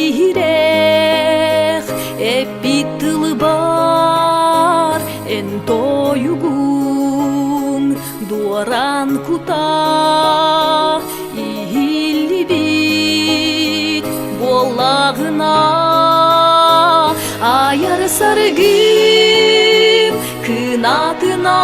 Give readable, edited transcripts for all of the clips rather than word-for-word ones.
иһирэх эппит тылыбар эн тойугуҥ дуоран кута иһиллибит буоллаҕына айар саргым кынатынан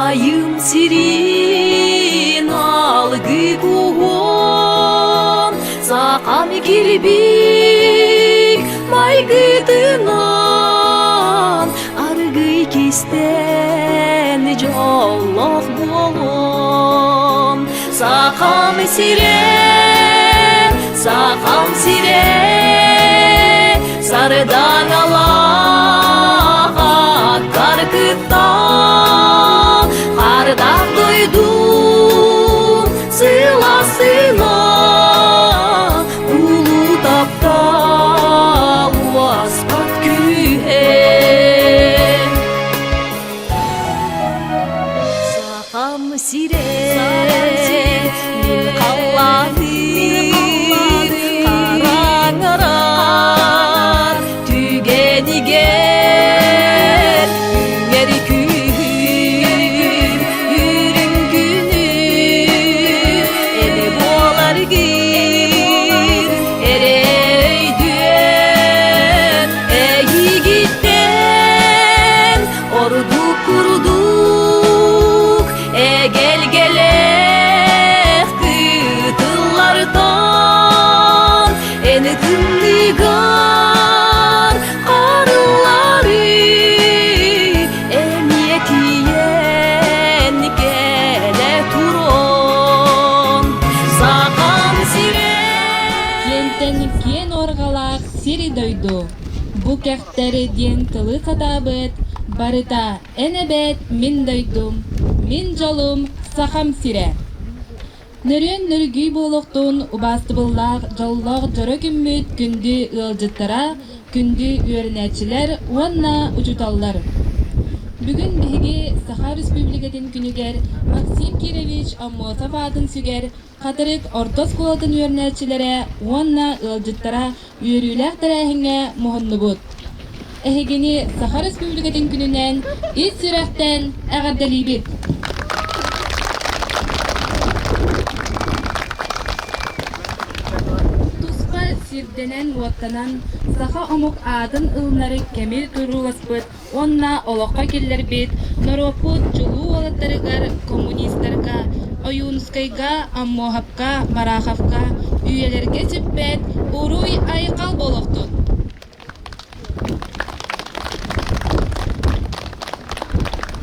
айым сирин алгы куһуон сахам килбик майгытынан аргый кистэн дьоллоох буолуом сахам сирэ сахам сирэ сардаҥалаах аттар кытта хардаах дойду сыла-сыла улуу таптал уоспат күүһэ Сахам сирэ мин халлааным хараҥарар түгэнигэр үҥэр күһүн үрүҥ күнүм эдэ буоларгын эрэ өйдүөм эйигиттэн ордук курдук эгэлгэлээх кытыллартан эн тымныыгар харыллары эмиэ тиийэн кэлэ турон сахам сирэ Киэнтэн киэн уорҕалаах сири-дойду Бу кэхтэр диэн тылы сатаабыт барыта эн эбээт мин дойдум, мин дьолум, Сахам сирэ. Нөрүөн нөргүй буолуохтун убаастыбыллаах дьоллоох дьоро күммүт күндү ыалдьыттара, күндү үөрэнээччилэр уонна учууталлар. Бүгүн биһиги Саха Республикатын күнүгэр Максим Кирович Аммосов аатын сүгэр Хатырык орто оскуолатын үөрэнээччилэрэ уонна ыалдьыттара үөрүүлээх тэрээһиҥҥэ муһуннубут. Эһигини Саха Республикатын күнүнэн ис сүрэхтэн эҕэрдэлиибит! Туспа сирдэнэн-уоттанан саха омук аатын ылынары кэмил турууласпыт уонна олоххо киллэрбит норуоппут чулуу уолаттарыгар коммунистарга Ойуунускайга, Аммоһапка, Бараховка үйэлэргэ сүппэт уруй-айхал буолуохтун!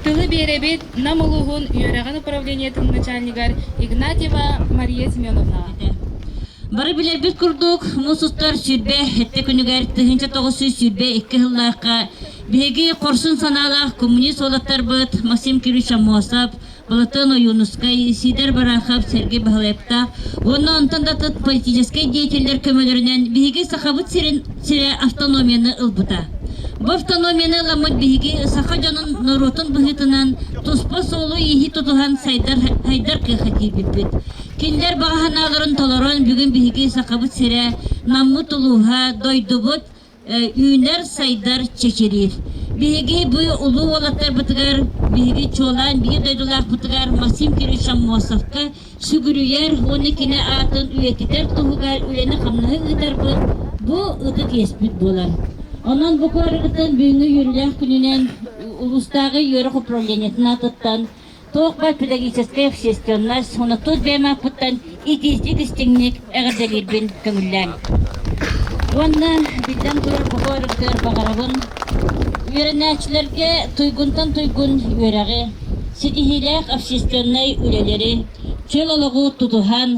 Тылы биэрэбит Нам улууһун үөрэҕин управлениетын начальнигар Игнатьева Мария Семеновнаҕа. Бары билэрбит курдук, муус устар 27 күнүгэр 1922 сыллаахха биһиги хорсун санаалаах коммунист уолаттарбыт Максим Кириллович Аммосов, Платон Ойуунускай, Сидор Барахов, Сергей Баһылайыптаах уонна онтон да атын политическай деятеллэр көмөлөрүнэн биһиги Сахабыт сирин сирэ автономияны ылбыта. Бу автономияны ыламмыт биһиги саха дьонун норуотун быһыытынан туспа суолу-ииһи тутуһан сайдар, сайдар кыахха киирбиппит. Кинилэр баҕа санааларын толорон бүгүн биһиги Сахабыт сирэ, Наммыт улууһа, дойдубут үүнэр-сайдар чэчириир. Биһиги бу улуу уолаттарбытыгар, биһиги чуолаан биир дойдулаахпытыгар Максим Кириллович Аммосовка сүгүрүйэр уонна кини аатын үйэтитэр туһугар үлэни-хамнаһы ыытарбыт бу ытык иэспит буолар. Онон бу куоракытын бүгүҥҥү үөрүүлээх күнүнэн улуустааҕы үөрэх управлениетын аатыттан туох баар педагогическай общественность уонна тус бэйэм ааппыттан итиитик истиҥник эҕэрдэлиирбин көҥүллээҥ. Уонна биллэн турар бу арыгытыгар баҕарабын үөрэнээччилэргэ туйгунтан туйгун үөрэҕи, ситиһиилээх общественнай үлэлэри, чөл олоҕу тутуһан,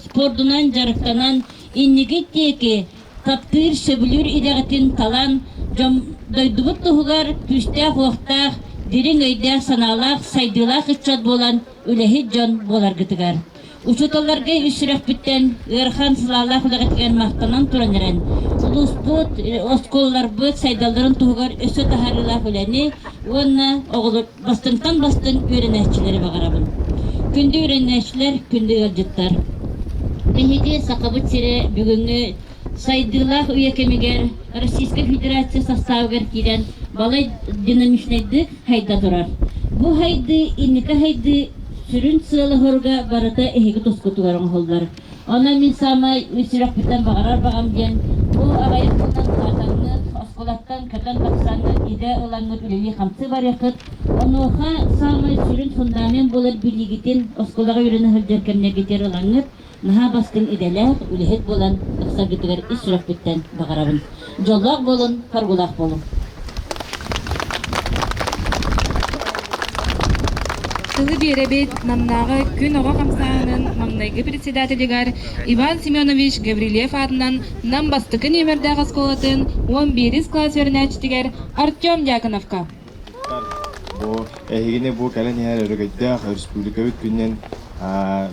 спордунан дьарыктанан инники диэки таптыыр, сөбүлүүр идэҕитин талан, дьон дойдубут туһугар күүстээх-уохтаах, дириҥ өйдөөх-санаалаах, сайдыылаах ыччат буолан үлэһит дьон буоларгытыгар. Учууталларга үс сүрэхпиттэн ыарахан сылаалаах үлэҕитигэр махтанан туран эрэн, улууспут, оскуолаларбыт сайдалларын туһугар өссө таһаарыылаах үлэни уонна оҕолор бастыҥтан бастыҥ үөрэнээччилэри баҕарабын. Күндү үөрэнээччилэр, күндү ыалдьыттар! Биһиги Сахабыт сирэ бүгүҥҥү сайдыылаах үйэ кэмигэр Российскай Федерация састаабыгар киирэн балай динамичнайдык хайда турар. Бу хайдыы инники хайдыы сүрүн сыала-соруга барыта эһиги тускутугар оҥоһуллар. Онон мин саамай сүрэхпиттэн баҕарар баҕам диэн бу аҕыйах сылынан улаатаҥҥыт, оскуолаттан көтөн тахсаҥҥыт, идэ ылаҥҥыт үлэлии-хамсыы барыаххыт. Онуоха саамай сүрүн фундамент буолар билиигитин оскуолаҕа үөрэнэ сылдьар кэмнэргитигэр ылаҥҥыт, наһаа бастыҥ идэлээх, үлэһит буолан тахсаргытыгар ис сүрэхпиттэн баҕарабын. Дьоллоох буолун, соргулаах буолуҥ. Тылы биэрэбит Намнааҕы күн оҕо хамсааһынын маҥнайгы председателигэр Иван Семенович Гаврильев аатынан Нам бастакы нүөмэрдээх оскуолатын 11 кылаас үөрэнээччитигэр Артем Дьяконовка. Бу эһигини бу кэлэн иһэр өрөгөйдөөх өрөспүүбүлүкэбит күнүнэн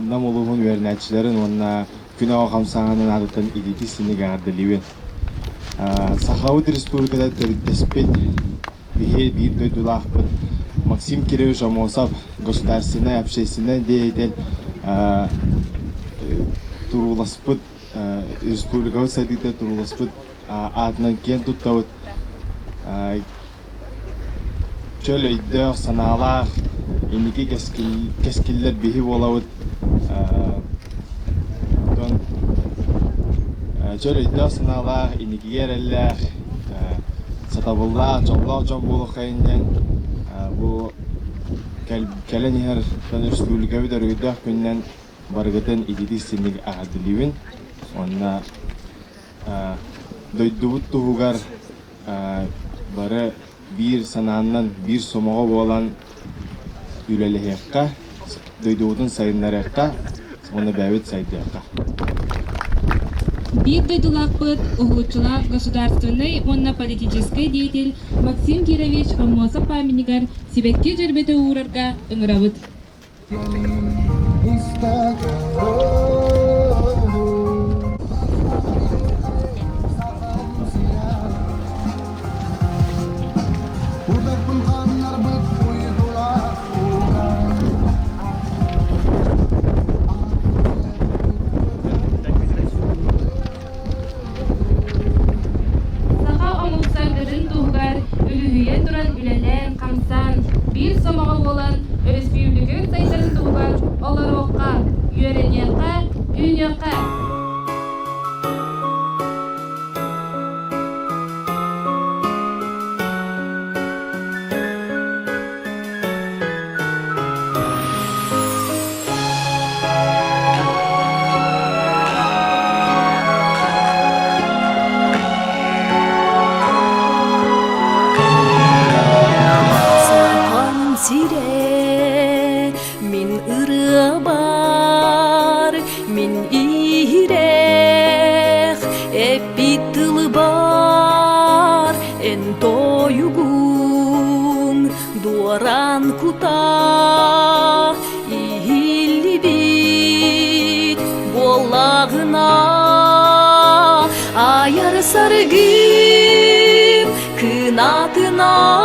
Нам улууһун үөрэнээччилэрин уонна күн оҕо хамсааһынын аатыттан итиитик синик эҕэрдэлиибин. Сахабыт Республиката төрүттэспит биһи биир дойдулаахпыт Максим Кирович Аммосов государственнай общественнай деятель турууласпыт республикабыт сайдыыта турууласпыт аатынан киэн туттабыт. Чөл өйдөөх, санаалаах, инники кэскиллэр биһи буолабыт. Онтон чөл өйдөөх, санаалаах, инникигэ эрэллээх, сатабыллаах, дьоллоох дьон буолуоххайын диэн бу кэлэн иһэр республикабыт өрөгөйдөөх күнүнэн барыгытын ититик-синник эҕэрдэлиибин уонна дойдубут туһугар бары биир санааннан, биир сомоҕо буолан үлэлэһиэххэ, дойдубутун сайыннарыахха уонна бэйэбит сайдыахха. Биир дойдулаахпыт, уһулуччулаах государственнай уонна политическай деятель Максим Кирович Аммосов памятнигар сибэкки дьөрбөтө уурарга ыҥырабыт. Саха омук саргытын туһугар үлүһүйэн туран үлэлээн-хамсаан, биир сомоҕо буолан өрөспүүбүлүкэ сайдарын туһугар олоруохха, үөрэниэххэ, үүнүөххэ! Сахам сирэ мин ырыабар, мин иһирэх эппит тылбар эн тойугуҥ дуоран кута иһиллибит буоллаҕына айар саргым кынатынан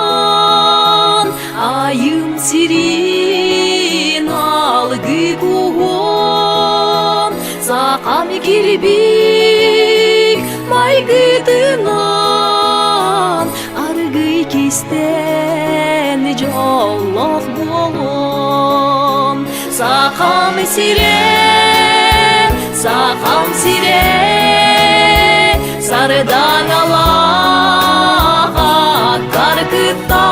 айым сирин алгы куһуон сахам кирбик майгытынан аргый кистэн дьоллоох буолуом Сахам сирэ, Сахам сирэ, сардаҥалаах аттар кытта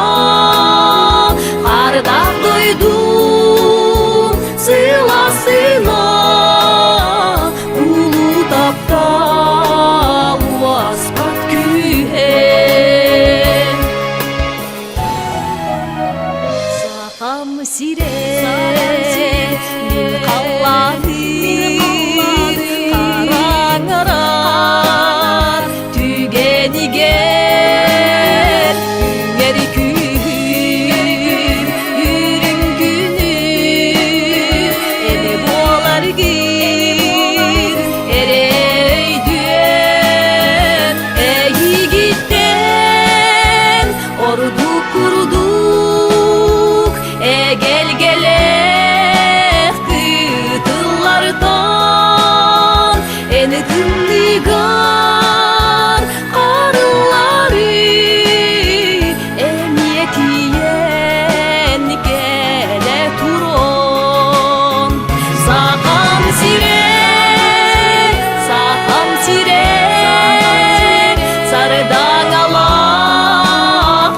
хардах дойду сыласына улуу таптал уоспат күүһэ. Сахам сирэ, мин халлааным, хараҥарар түгэнигэр. Ардыгар арыллары эмиэ тиийэн кэлэ турон Сахам сирэ, Сахам сирэ, сардаҥалаах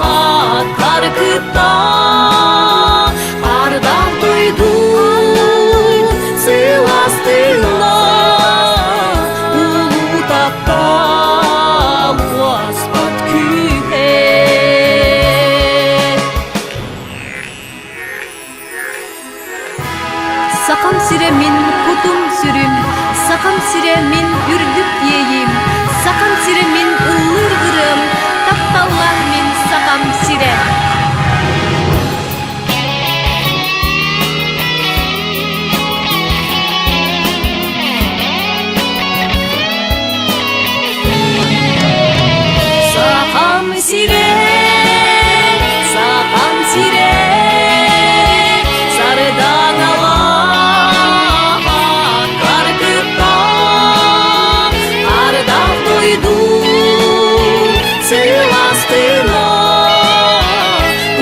аттар кытта ардах дойду сыластыла улуу таптал уоспат күүһэ. Сахам сирэ мин кутум-сүрүм, Сахам сирэ мин үрдүк иэйиим, Сахам сирэ мин ыллыыр ырыам, Тапталлаах мин Сахам сирэ. Сахам сирэ, Сахам сирэ, сардаҥалаах каркытта, ардах дойду сыластына,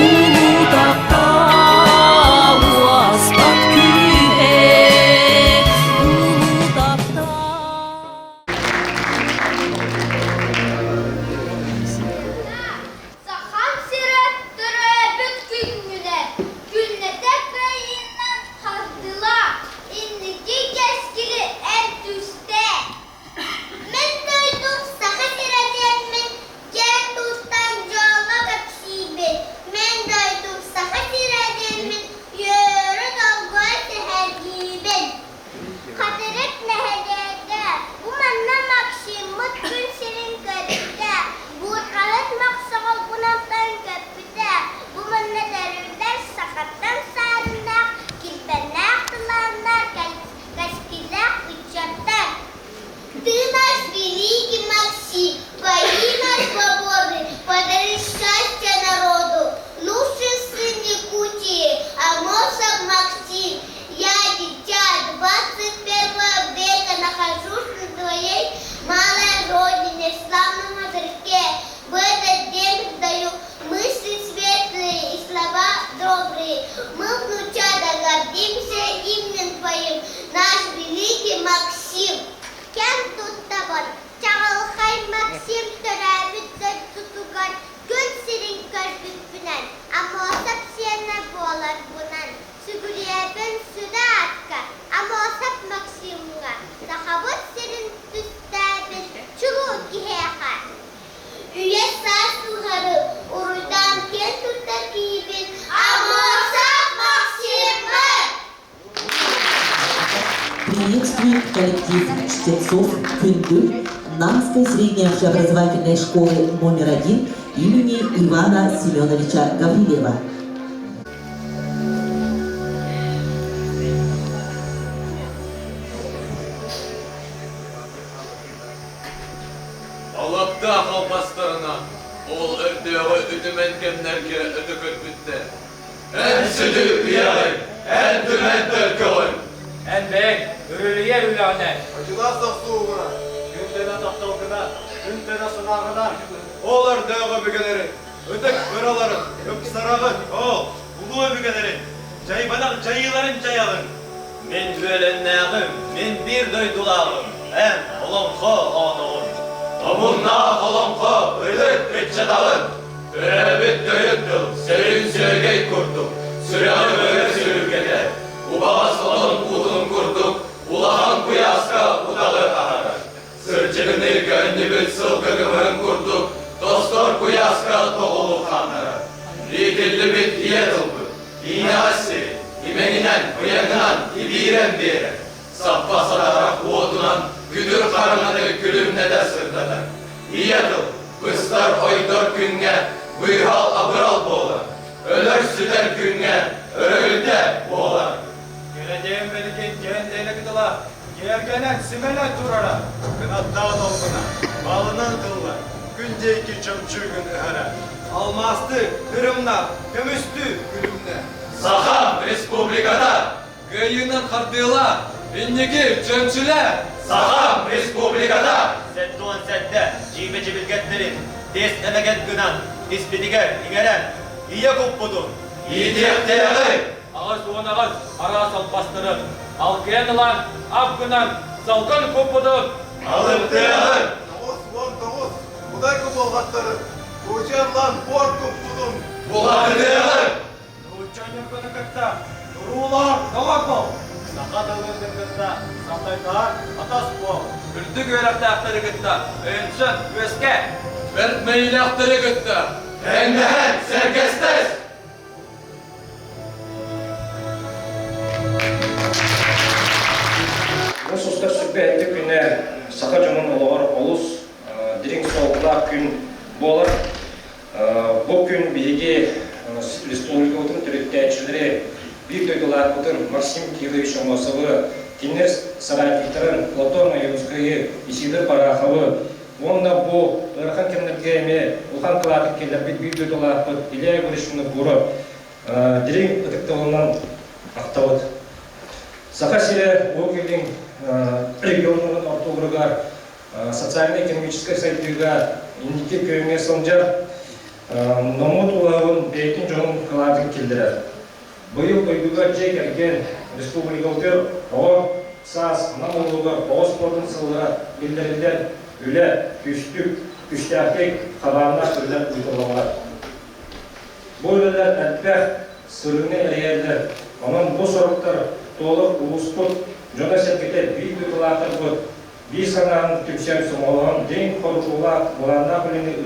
улуу таптал уоспат күүһэ, улуу таптал. Сахам сирэ төрөөбүт күннүнэн, күннэтэ кыайыынан хардыла, инники кэскили эн түстээ. Мин дойдум Саха сирэ диэммин киэн туттан дьоҥҥо кэпсиибин. Мин дойдум Саха сирэ диэммин үөрэ долгуйа сэһэргиибин. Хатырык нэһилиэгэ бу манна Максиммыт күн сирин көрбүтэ, буурҕаһыт Мохсоҕолбунантан көппүтэ, бу манна төрүүллэр сахаттан саарыннаах, килбэннээх тылааннаах кэскиллээх ыччаттар. Ты наш великий Максим, во имя свободы, подари счастье народу. Лучший сын Якутии, Амосов Максим. Я, дитя 21 века, нахожусь на твоей малой родине, в славном озерке. В этот день даю мысли светлые и слова добрые. Мы, внучата, гордимся именем твоим, наш великий Максим. Кем туттабын, чаҕылхай Максим төрөөбүт дойдутугар күн сирин көрбүппүнэн, Аммосов сиэнэ буоларбынан, сүгүрүйэбин сүдү аакка Аммосов Максимҥа, Сахабыт сирин түстээбит чулуу киһиэхэ. Үйэ саас тухары уруйдаан киэн туттар киһибит Аммосов Максиммыт! Приветствует коллектив чтецов Күндү Намской средней общеобразовательной школы номер 1 имени Ивана Семеновича Гаврилева. Алыптаах албастарынан ол өрдөөҕү үтүмэн кэмнэргэ өтө көрбүттэр. Эн сүдү үйэҕин, эн түмэн төлкөҕүн. Эн бэйэҥ үрүлүйэр үлэҕинэн. Очулаас тохсуугуна, күн-тэнэ тапталгына, күн-тэнэ санааҕына, ол өрдөөҕү өбүгэлэрин, ытык ыраларын, ыпсараҕын, ол улуу өбүгэлэрин, дьайбанах дьайыыларын дьайаҕын. Мин үөлэннээҕим, мин биир дойдулааҕым, эн олоҥхо ооноҕун. Омуннаах олоҥхо ытык ыччатаҕын. Төрөөбүт төрүт тыл сөрүн сүөгэй курдук, сүрэҕи бөрө сүрүкэтэ, убаҕас отон уутун курдук улахан куйааска утаҕы аһарар. Сырдьыгыныы көнньүбүт сылгы кымырын курдук тостор куйааска тоҕулу ханнарар. Иитиллибит ийэ тылбыт, иинэҕэс сири, имэҥинэн, быйаҥынан ибиирэн биэрэр. Саппа сатарах уотунан күдүр хараҥаны күлүмнэтэ сырдатар. Ийэ тыл, быстар ойдор күҥҥэ быыһал абырал буолар, өлөр-сүтэр күҥҥэ өрөгүлтэ буолар. Кэрэдээн бэликин кээн дээнэ кытыла, киэргэнэн симэнэ турара, кынаттаах долгуна, балынан тылла, күн диэки чөмчүүгүн ыһара, алмаасты, кырымна, көмүстүү күлүмнэ. Саха Республиката Кыайыынан хардыыла, инники чөмчүлэ! Сахам Республиката! 77 дьиибэ дьибилгэттэрин тиэс эмэгэт гынан испитигэр иҥэрэн ийэ куппутун Иитиэхтээҕи! 88 араас албастарын алкыйан ылан ап гынан салгын куппутун Алыптыаҕы! 99 Кудай кубулҕаттарын Кучерлан буор куппутун Булатытыаҕы! Нуучча ньургуну кытта туруулаах доҕор буол! Саха тылын кытта сатайдаһар атас буол! Үрдүк үөрэхтээхтэри кытта өйөнсөн үөскэ! Бэрт мэйилээхтэри кытта тэҥнэһэн сэргэстэс! Муус устар сүппэ күнэ саха дьонун олоҕор олус дириҥ суолталаах күн буолар. Бу күн биһиги республикабытын төрүттээччилэри, биир дойдулаахпытын Максим Кириллович Аммосовы, кинилэр соратниктарын Платон Ойуунскайы, Исидор Бараховы уонна бу ыарахан кэмнэргэ эмиэ улахан кылаатын киллэрбит биир дойдулаахпыт Илья Егорович Винокуров дириҥ ытыктабылынан ахтабыт. Саха сирэ Уһук Илин регионун ортолоругар социальнай-экономическай сайдыыга инники күөҥҥэ сылдьар номот улаабын бэйэтин дьонун кылаатын киллэрэр. Быйыл дойдуга дьиэ кэргэн республикабытыгар оҕо саас Нам улууһугар оҕо спордун сыллара биллэриллэн үлэ күүстүк, күстээхтик хабааннаах үлэлэр ыытыллаллар. Бу үлэлэр элбэх сырыыны эрэйэллэр. Онон бу соруктар туолар улууспут дьоно-сэргэтэ биир дойдулаахтарбыт Биир санааны түмсэн, сомоҕолоһон дьиҥ хорутуулаах, былааннаах үлэни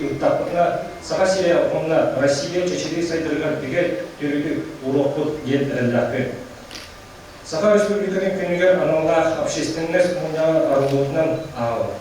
ыыттахпытына, Саха сирэ уонна Россия чэчирии сайдарыгар бигэ төрүтү ууруохпут диэн эрэллээхпин. Саха Республикатын күнүгэр аналлаах общественность мунньаҕа арыллыбытынан ааҕабын.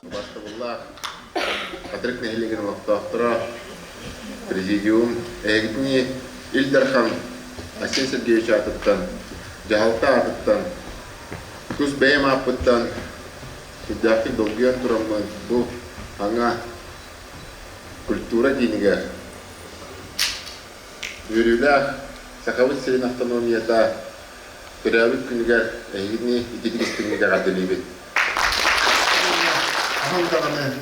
Убастабыллаах Хатырык нэһилиэгин олохтоохторо, президиум, эһигитини Ил Дархан Айсен Айсен Сергеевич аатыттан, дьаһалта аатыттан, тус бэйэм ааппыттан сүрдээхтик долгуйан тураммын бу аҥа культура диинигэр үөрүүлээх Сахабыт сирин автономията төрөөбүт күнүгэр эһигини ититик истиҥник эҕэрдэлиибит. Хаһан даҕаны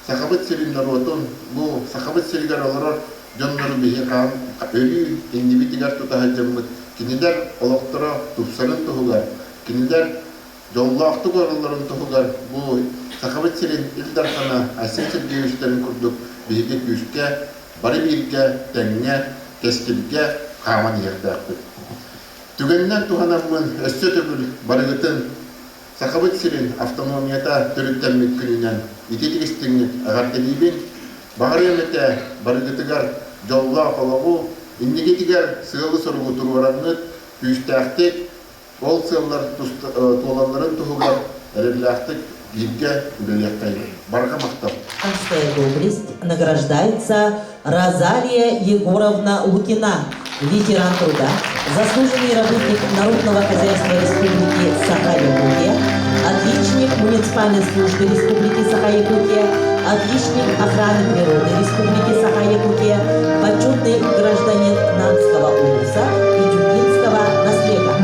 Сахабыт сирин норуотун, бу Сахабыт сиригэр олорор дьоннору биһи хаһан өрүү иннибитигэр тута сылдьаммыт кинилэр олохторо тупсарын туһугар, кинилэр дьоллоохтук олороллорун туһугар бу Сахабыт сирин Ил Дархана Айсен Сергеевичтарын курдук биһиги күүскэ, бары бииргэ, тэҥҥэ, кэскилгэ хааман иһиэхтээхпит. Түгэнинэн туһанаммын өссө төгүл барыгытын Сахабыт сирин автономията төрүттэммит күнүнэн ититик истиҥник эҕэрдэлиибин! Баҕарыам этэ барыгытыгар дьоллоох олоҕу, иннигитигэр сыалы-соругу туруораҥҥыт, күүстээхтик, ол сыаллар туолалларын туһугар эрэллээхтик бииргэ үлэлиэххэйиҥ. Барҕа махтал! Царская доблесть награждается Розалия Егоровна Лукина, ветеран труда, заслуженный работник Народного хозяйства Республики Саха-Якутия, отличник муниципальной службы Республики Саха-Якутия, отличник охраны природы Республики Саха-Якутия, почетный гражданин Намского улуса и Дюбинского наслега.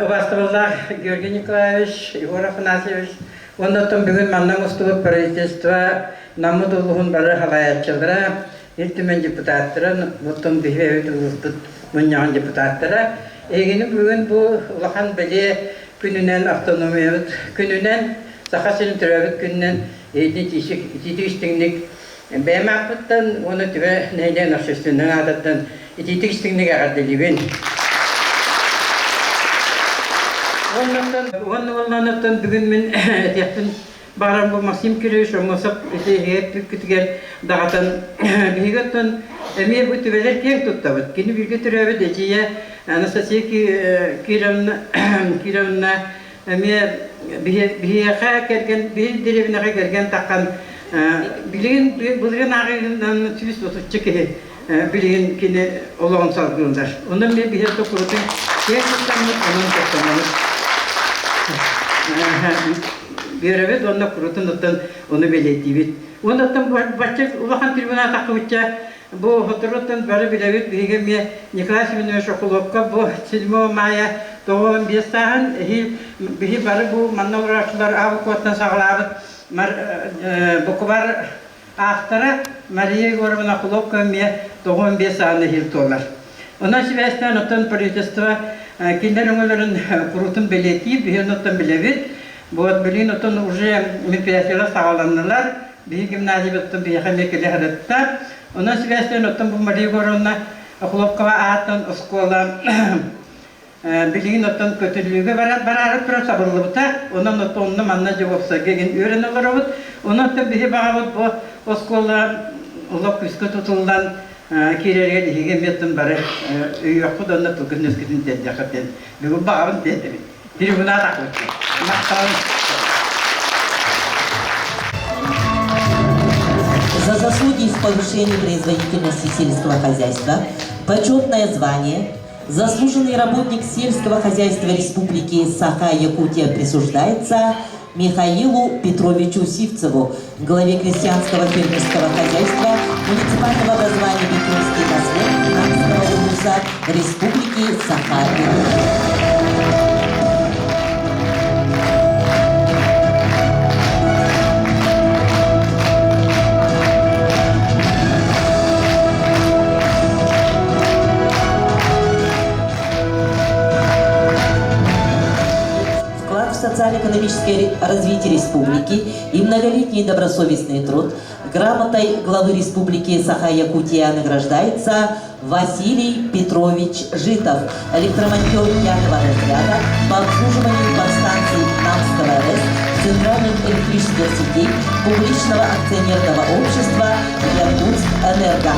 Убастабыллаах Георгий Николаевич, Егор Афанасьевич, Уонна оттон бүгүн манна мустубут правительство Наммыт улууһун бары салайааччылара, Ил Түмэн депутаттара, оттон биһиги улууспут мунньаҕын депутаттара, эһигини бүгүн бу улахан бэлиэ күнүнэн, автономиябыт күнүнэн, Саха сирин төрөөбүт күнүнэн итиитик истиҥник бэйэм ааппыттан уонна Түбэ нэһилиэгин общественнай аатыттан итиитик истиҥник эҕэрдэлиибин. Уонна уоннаттан бүгүн мин этиэхпин баҕарар бу Максим Кириллович Омосов ити иһигэр даҕатан биһиги оттон эмиэ бу түбэлэр киэҥ туттабыт. Кини бииргэ төрөөбүт эдьиийэ Анастасия Кировна Кировна эмиэ биһиэхэ кэргэн биһи дэриэбинэҕэ кэргэн таххан билигин былырыын ааҕыынан 130 киһи билигин кини олоҕун салгыыллар. Онон мен биһиэхэ курутун киэҥ туттаммыт, онон туттанабыт. Үөрэбит уонна курутун оттон ону бэлиэтиибит. Уонна оттон бачча улахан трибуна таххыбычча бу соторуттан бары билэбит биһиги эмиэ Николай Семенович Окуловка бу 7 мая 95 сааһын эһи биһи бары бу манна олорооччулар аабыкуоттан саҕалаабыт букубар Автора Мария Егоровна Хлопкова эмиэ 95 сааны иһил туолар. Онон сибээстээн оттон правительство кинилэр өҥөлөрүн куруутун бэлиэтиир, биһиги оттон билэбит. Вот билигин оттон уже мероприятиелар саҕаланнылар. Биһиги гимназиябыт оттон биһиэхэ эмиэ кэлэ сырытта. Онон сибээстээн оттон бу Мария Егоровна Хлопкова аатынан оскуола Билигин оттон көтүллүүгэ бараары туран сабыллыбыта. Онон оттон онно манна дьэ уопсайга игин үөрэнэ олоробут. Онон оттон биһи баҕабыт бу оскуола олох күүскэ тутуллан киирэригэр иһиги эмиэ оттон бары өйүөххүт уонна тылгын өскүтүн тиэрдиэххит диэн бүгүн баҕабын тиэрдэбин. Трибуна тахпыт. Махталын. За заслуги в повышении производительности сельского хозяйства почетное звание Заслуженный работник сельского хозяйства Республики Саха-Якутия присуждается Михаилу Петровичу Сивцеву, главе крестьянского фермерского хозяйства муниципального образования Бекинский наслед Намского улуса Республики Саха-Якутия. Вклад в социально-экономическое развитие республики и многолетний добросовестный труд грамотой главы республики Саха-Якутия награждается Василий Петрович Житов, электромонтер пятого разряда по обслуживанию подстанций ВРС Центральных электрических сетей Публичного акционерного общества «Якутск-Энерго».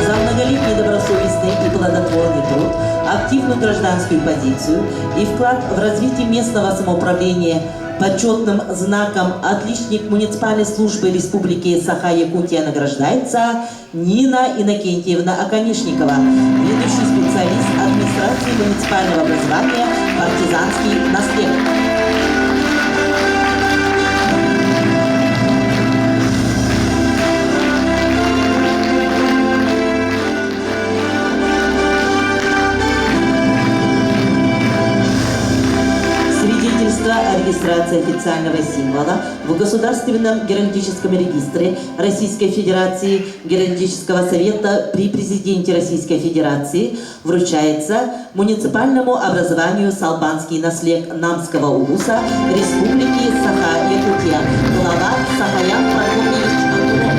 За многолетний добросовестный и плодотворный труд, активную гражданскую позицию и вклад в развитие местного самоуправления почетным знаком «Отличник муниципальной службы Республики Саха-Якутия» награждается Нина Иннокентьевна Оконешникова, ведущий специалист администрации муниципального образования «Партизанский наслед». Свидетельство о регистрации официального символа в Государственном геральдическом регистре Российской Федерации Геральдического совета при президенте Российской Федерации вручается муниципальному образованию Салбанский наслед Намского улуса Республики Саха-Якутия. Глава Сахаян Прокопьевич Антонов.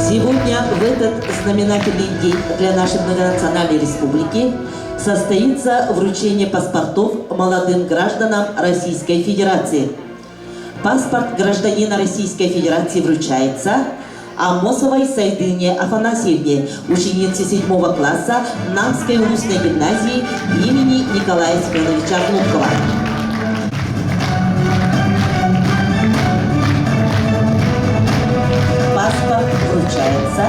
Сегодня, в этот знаменательный день для нашей многонациональной республики, состоится вручение паспортов молодым гражданам Российской Федерации. Паспорт гражданина Российской Федерации вручается Амосовой Сайдыне Афанасьевне, ученице 7 класса Намской устной гимназии имени Николая Семеновича Хлопкова. Паспорт вручается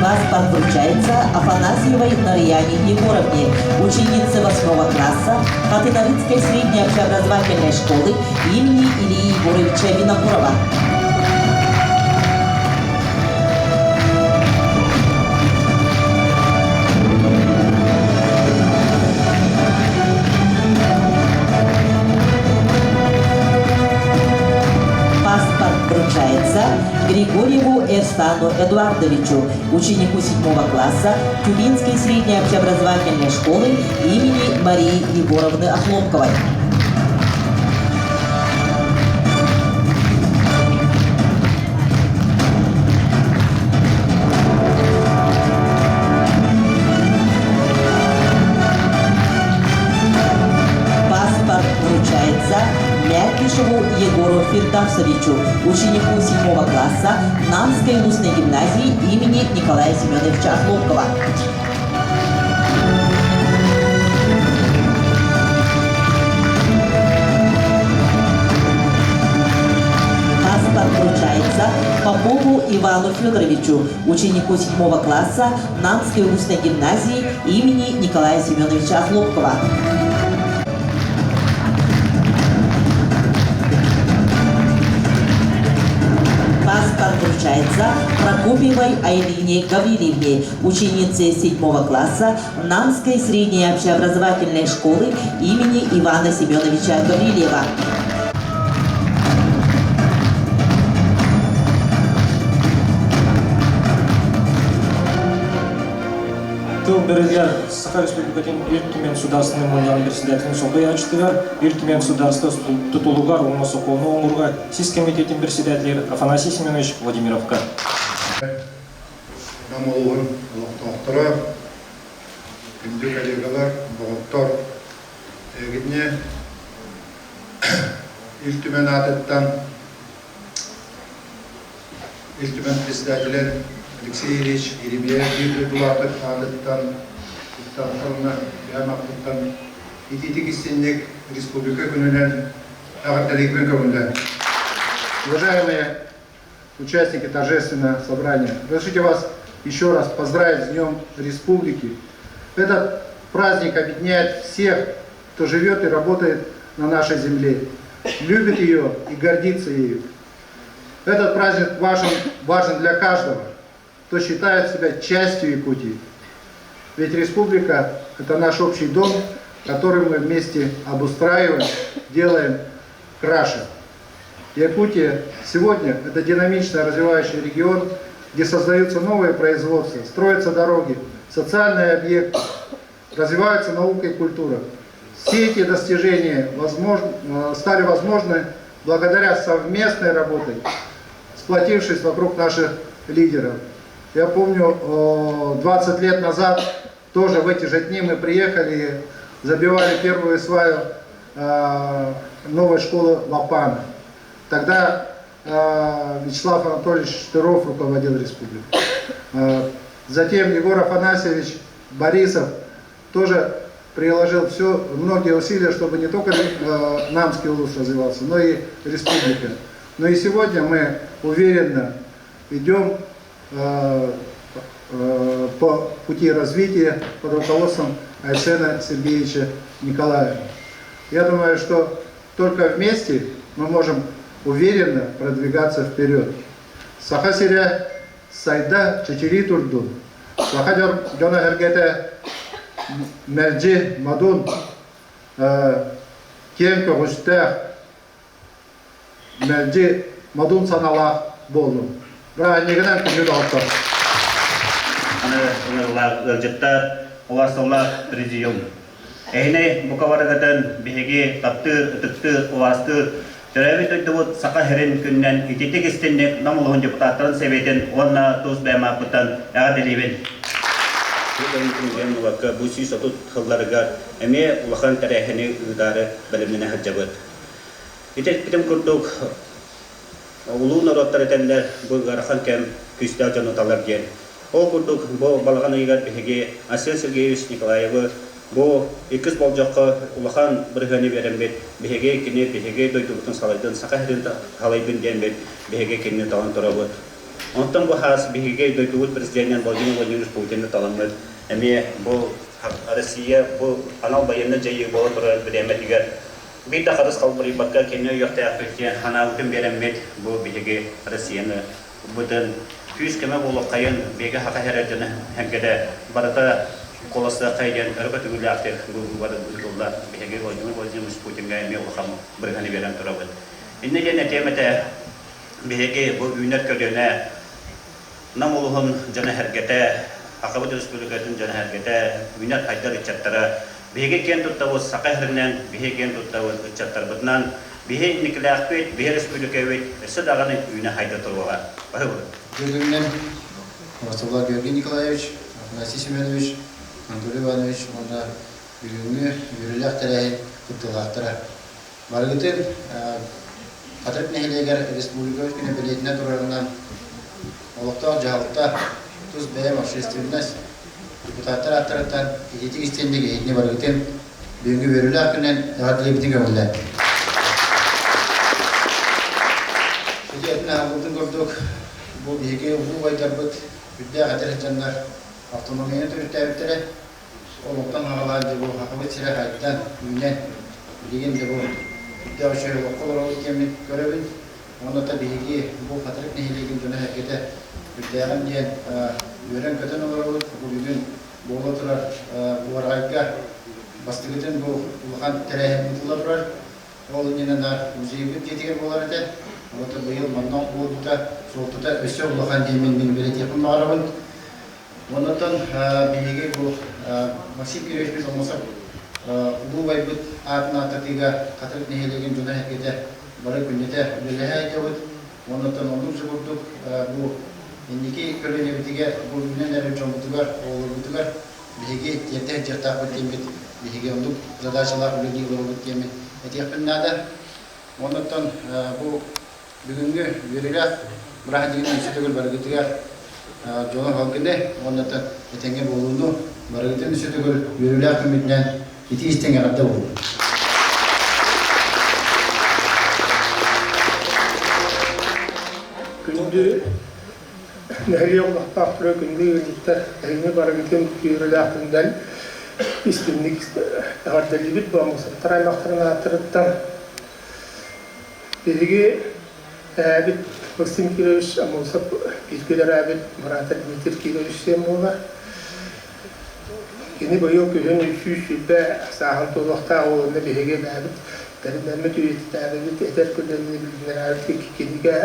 Паспорт вручается Афанасьевой Нарьяне Егоровне, ученице 8 класса Хатынарыцкой средней общеобразовательной школы имени Ильи Егоровича Винокурова. Паспорт вручается Григорьеву Эрстану Эдуардовичу, ученику 7 класса Тюменской средней общеобразовательной школы имени Марии Егоровны Охлопковой. Паспорт вручается Мякишеву Егору Фирдавсовичу, ученику 7 класса Намской устной гимназии имени Николая Семеновича Охлопкова. Паспорт вручается Попову Ивану Федоровичу, ученику 7 класса Намской устной гимназии имени Николая Семеновича Охлопкова. Паспорт вручается Прокопьевой Айлине Гаврилевне, ученице 7 класса Намской средней общеобразовательной школы имени Ивана Семеновича Гаврилева. Тыл берилер Саха Республикатын Ил Түмэн Судаарыстыбаннай Мунньаҕын председателин солбуйааччытыгар Ил Түмэн судаарыстыба тутулугар уонна сокуону оҥорууга сис кэмитиэтин председателигэр Афанасий Семенович Владимировка. Нам улууһун олохтоохторо, күндү коллегалар, доҕоттор, эһигини Ил Түмэн аатыттан Ил Түмэн председателин Алексей Ильич Еремеев биир дойдулаахтык аатыттан, уонна бэйэм ааппыттан итиитик истинник Республика күнүнэн эҕэрдэлиирбин көҥүллээн. Уважаемые участники торжественного собрания, разрешите вас еще раз поздравить с Днем Республики. Этот праздник объединяет всех, кто живет и работает на нашей земле, любит ее и гордится ею. Этот праздник важен, важен для каждого, кто считает себя частью Якутии. Ведь республика – это наш общий дом. который мы вместе обустраиваем, делаем краше. Якутия сегодня – это динамично развивающий регион, где создаются новые производства, строятся дороги, социальные объекты, развиваются наука и культура. Все эти достижения возможно, стали возможны благодаря совместной работе, сплотившись вокруг наших лидеров. Я помню, 20 лет назад тоже в эти же дни мы приехали и забивали первую сваю новой школы Лапана. Тогда Вячеслав Анатольевич Штыров руководил республикой. Затем Егор Афанасьевич Борисов тоже приложил все, многие усилия, чтобы не только Намский улус развивался, но и республика. Но и сегодня мы уверенно идем по пути развития под руководством Айсена Сергеевича Николаева. Я думаю, что только вместе мы можем уверенно продвигаться вперед. Саха сирэ сайда чэчирии турдун, саха дьоно-сэргэтэ мэлдьи модун, киэҥ көҕүстээх, мэлдьи модун санаалаах буоллун. Бырааһынньыгынан күндү доҕоттор! Аны ыҥырылаах ыалдьыттар, уларсыллаах президиум. Эһини бука барыгытын биһиги таптыыр, ытыктыыр, убаастыыр төрөөбүт дойдубут Саха сирин күнүнэн ититик истинник Нам улууһун депутаттарын сэбиэтин уонна тус бэйэм ааппыттан эҕэрдэлиибин. Бу бу 130 сылларыгар эмиэ улахан тэрээһини ыытаары бэлэмнэнэ сылдьабыт. Ити эппитим курдук, улуу норуоттар этэллэр, бу ыарахан кэм күүстээх дьону талар диэн. Ол курдук, бу балаҕан ыйыгар биһиги Айсен Сергеевич Николаевы бу иккис болдьоххо улахан бырыһыаны биэрэммит, биһиги кини биһиги дойдубутун салайдын, Саха сирин салайдын диэммит, биһиги кинини талан турабыт. Онтон бу хаас биһиги дойдубут президенинэн Владимир Владимирович Путины таламмыт, эмиэ бу Россия бу анал байыаннай дьайыы буола турар бириэмэтигэр биир да харыс халбарыйбакка кини өйүөхтээхпит диэн санаабытын биэрэммит, бу биһиги Россияны бытын күүс-көмө буолуоххайын, биһиги саха сирэ дьоно сэргэтэ барыта куоластыаххай диэн өрө көтүгүүлээхтик бу быыбар ыытылла. Биһиги Владимир Владимирович Путинга эмиэ улахан бырыһыаны биэрэн турабыт. Инньэ диэн этиэм этэ, биһиги бу үүнэр көлүөнэ Нам улуһун дьоно-сэргэтэ, Сахабыт Республикатын дьоно-сэргэтэ, үүнэр хайдар ыччаттара биһиги киэн туттабыт саха сиринэн, биһиги киэн туттабыт ыччаттарбытынан, биһи инникилээхпит, биһи республикабыт өссө даҕаны үүнэ хайда туруоҕа. Баһыыбыт. Үтүө Ростовлав Георгий Николаевич, Афанасий Семенович, Анатолий Иванович уонна бүгүҥҥү үөрүүлээх тэрээһин кыттыылаахтара. Барыгытын Хатырык нэһилиэгэр республикабыт күнэ бэлиэтинэ турарынан олохтоох дьаһалта, тус бэйэм общественность, депутаттар ааттарыттан ититик истиэнник эһигини барыгытын бүгүҥҥү үөрүүлээх күнүнэн эҕэрдэлиибитин көҥүллээн. Ити этин аһыллыбытын курдук, бу биһиги улуу убайдарбыт үрдээх эдэр дьоннор автономияны төрүттээбиттэрэ. Олохтон аҕалаан дьэ бу Сахабыт сирэ хайдан, үүнэн, билигин дьэ бу сүрдээх үчүгэй олоххо олоробут диэммин көрөбүн. Уонна да биһиги бу Хатырык нэһилиэгин дьоно-сэргэтэ сүрдээҕин диэн үөрэн-көтөн олоробут. Бу бүгүн буола турар уораҕайга бастакытын бу улахан тэрээһин ыытылла турар. Ол иннинэ наар музейбыт дьиэтигэр буолар этэ. Оҕото быйыл манна буолбута суолтата өссө улахан диэммин мин бэлиэтиэхпин баҕарабын. Оннуттан биһиги бу Максим Кирович Аммосов улуу убайбыт аатын ааттатыыга Хатырык нэһилиэгин дьоно-сэргэтэ бары күннэтэ үлэлэһэ сылдьабыт. Оннуттан оннук же курдук бу инники көлүөнэбитигэр, бу үүнэн эрэр дьоммутугар, оҕолорбутугар биһиги тиэрдэ сылдьыахтаахпыт диэммит, биһиги оннук задачалаах үлэлии олоробут диэммин этиэхпин наада. Оннуттан бу Бүгүҥҥү үөрүүлээх бырааһынньыгынан үсү төгүл барыгытыгар дьолу салгыны уонна да этэҥҥэ буолууну барыгытын үсү төгүл үөрүүлээх күммүтүнэн итии истиҥ эҕэрдэ буоллун. Күндү нэһилиэк олохтоохторо, күндү ыалдьыттар, эһиги барыгытын үөрүүлээх күнүнэн истиҥник эҕэрдэлиибит бу Аммосовтар аймахтарын ааттарыттан. Биһиги эһээбит Максим Кирович Аммосов бииргэ төрөөбүт быраата Дмитрий Кирович сиэн буолар. Кини быйыл күһүн 120 сааһын туолуохтаах уонна биһиги бэйэбит тэринэммит үйэтитээбит эдэр көлүөнэни билиннэрээбит кинигэ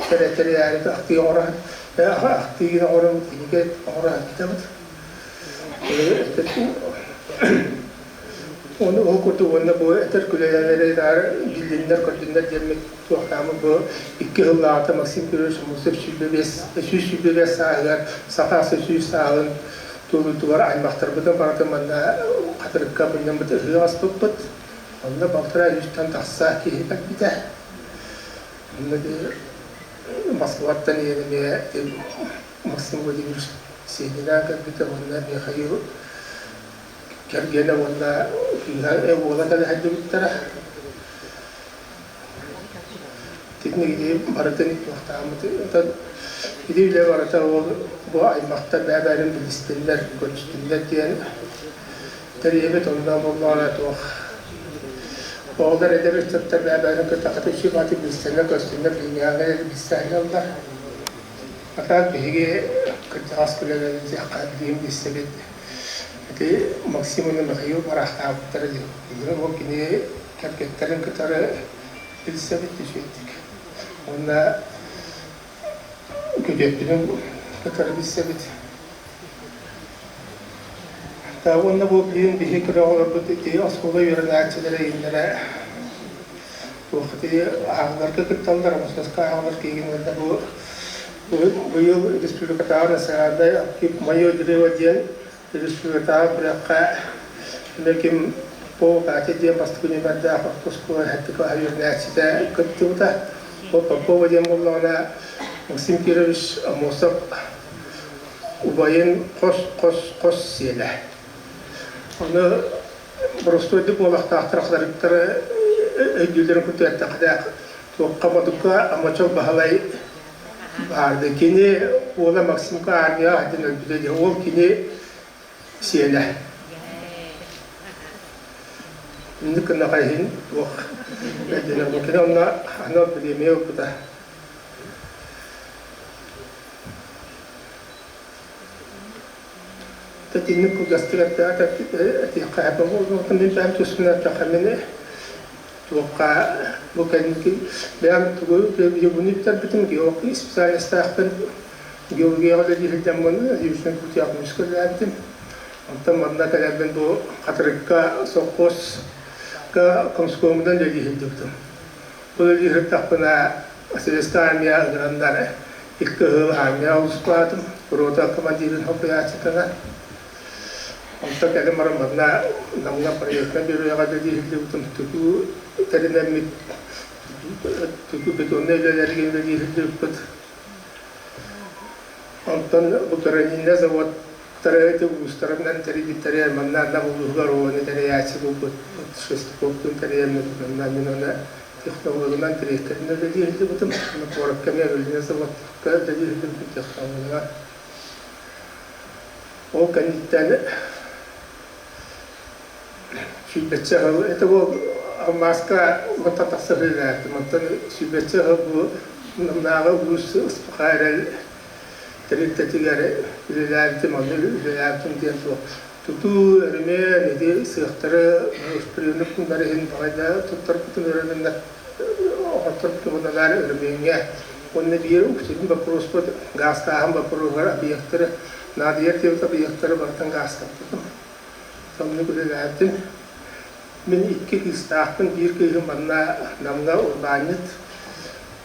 тэрийээри ахтыы оҥорон ахтыы оҥорон кинигэ оҥоро сылдьабыт. Ону ол курдук уонна бу этэр күлэлэри биллиннэр көрдүннэр диэммит туохтааммыт бу икки сыллааҕыта Максим Кириллович Аммосов 125 сааһыгар саха 100 сааһын туолуутугар аймахтарбытын барытын манна Хатырыкка мунньаммыт ыһыах аспыппыт. Онно балтараа сүүстэн тахса киһи кэлбитэ. Онно Москваттан эмиэ Максим Владимирович Сенинээн кэлбитэ уонна Михаил кэргэнэ уонна кыыһа уола кэлэ сылдьыбыттара. Итинник барытын туохтааммыт. Оттон ити үлэ барыта ол бу аймахтар бэйэ-бэйэлэрин билистиннэр, көрүстүннэр диэн тэрийэбит. Онно буоллаҕына туох оҕолор эдэр ыччаттар бэйэ-бэйэлэрин кытта хата үчүгэй баҕайытык билсэннэр, көрсөннөр, билиҥҥээҥҥэ билсэ сылдьаллар. Ата биһиги кырдьаҕас көлүөнэни диэххэ билигин билсэбит. Ити Максим уонна Михаил бараахтаабыттара дии. Билигин ол кини кэргэттэрин кытары билсэбит үчүгэйдик. Уонна күтүөппүнүн кытары билсэбит. Уонна бу билигин биһиги көрө олорбут ити оскуола үөрэнээччилэрэ ииннэрэ туох ити ааҕыларга кытталлар, Московскай ааҕылар киһигин уонна бу быйыл республикатааҕы национальнай архив «Мое древо» диэн республикатааҕы күрэххэ ким Попова Катя диэн бастакы нүөмэрдээх орто оскуола сэттэ кылааһа үөрэнээччитэ кыттыбыта. Ол Попова диэн буоллаҕына Максим Кирович Аммосов убайын хос-хос-хос сиэнэ. Ону боростуойдук буолахтаахтар хатарыктары өйдүүллэрин курдук эттэххэ туохха модукка Амочол Баһылай баарды. Кини уола Максимка армияҕа сылдьан өлбүтэ диэн. Ол кини сиэнэ. Инник гыннаха иһин туох өйдөнөр. Кини онно анал бириэмийэ ылбыта. Итинник кылгастык этиэххэ сөп. Мин бэйэм туспунан эттэххэ, мин туохха бу кэнники бэйэм тугу югуну бүтэрбитим, геолог специальностаахпын, геологияҕа үлэлии сылдьаммын Южный Якутияҕа көмүскэ үлэлээбитим. Онтон манна кэлэрбин бу Хатырыкка совхозка комскомунан үлэлии сылдьыбытым. Ол үлэлии сырыттахпына Советская армия ыҥыраннар икки ыһыл армия олусплаатым, рота командирын солбуйааччытына. Онтон кэлин баран манна Намҥа проектнай бюроҕа үлэлии сылдьыбытым, тутуу тэринэммит, тутуу бетоннай үлэлэргэ үлэлии сылдьыбыппыт. Онтон бу гранильнай заводтары ити улуустарынан тэрийбиттэрэ, манна Нам улууһугар ООН тэрийээччи буолбут Шестаковтуун тэрийэммит, манна мин аны технологынан дириэктэринэн үлэлии сылдьыбытым. Куоракка эмиэ Галина заводка үлэлии сылдьыбытым технологынан. Ол кэнниттэн сүүрбэччэ сыл это ол алмааска уонтан тахса үлэлээбитим. Онтон сүүрбэччэ сыл бу Намнааҕы улуус СПХ эрэл тэрилтэтигэр үлэлээбитим, онно үлэлээбитим диэн суох. Тутуу, өрөмүөн, ити сыахтары, приемник пууннары иһин балайда туттарбытым өрөмүөннэр оҥотторбутум уонна өрөмүөҥҥэ уонна биир үксүн боппуруоспут гаастааһын боппуруоһугар объектары наадыйар диэбит объектары барытын гаастаппытым. Соннук үлэлээбитим. Мин икки кыыстаахпын, биир кыыһым манна Намҥа урбаанньыт,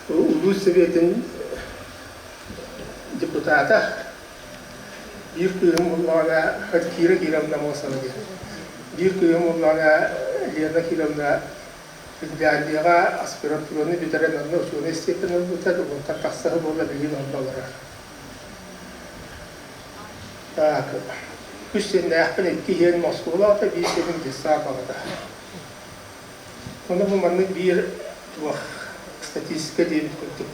улуус сэбиэтин депутата. Биир кыыһым буоллаҕына Кира Кировна Мосова диэн. Биир кыыһым буоллаҕына Лена Кировна Финляндияҕа аспирантураны бүтэрэн онно учуонай степень ылбыта, уонтан тахса буолла билигин онно олорор. Так, үс сиэннээхпин, икки сиэним оскуолаҕа, биир сиэним детсад аҕата. Ону бу маннык биир туох статистика диэбит курдук.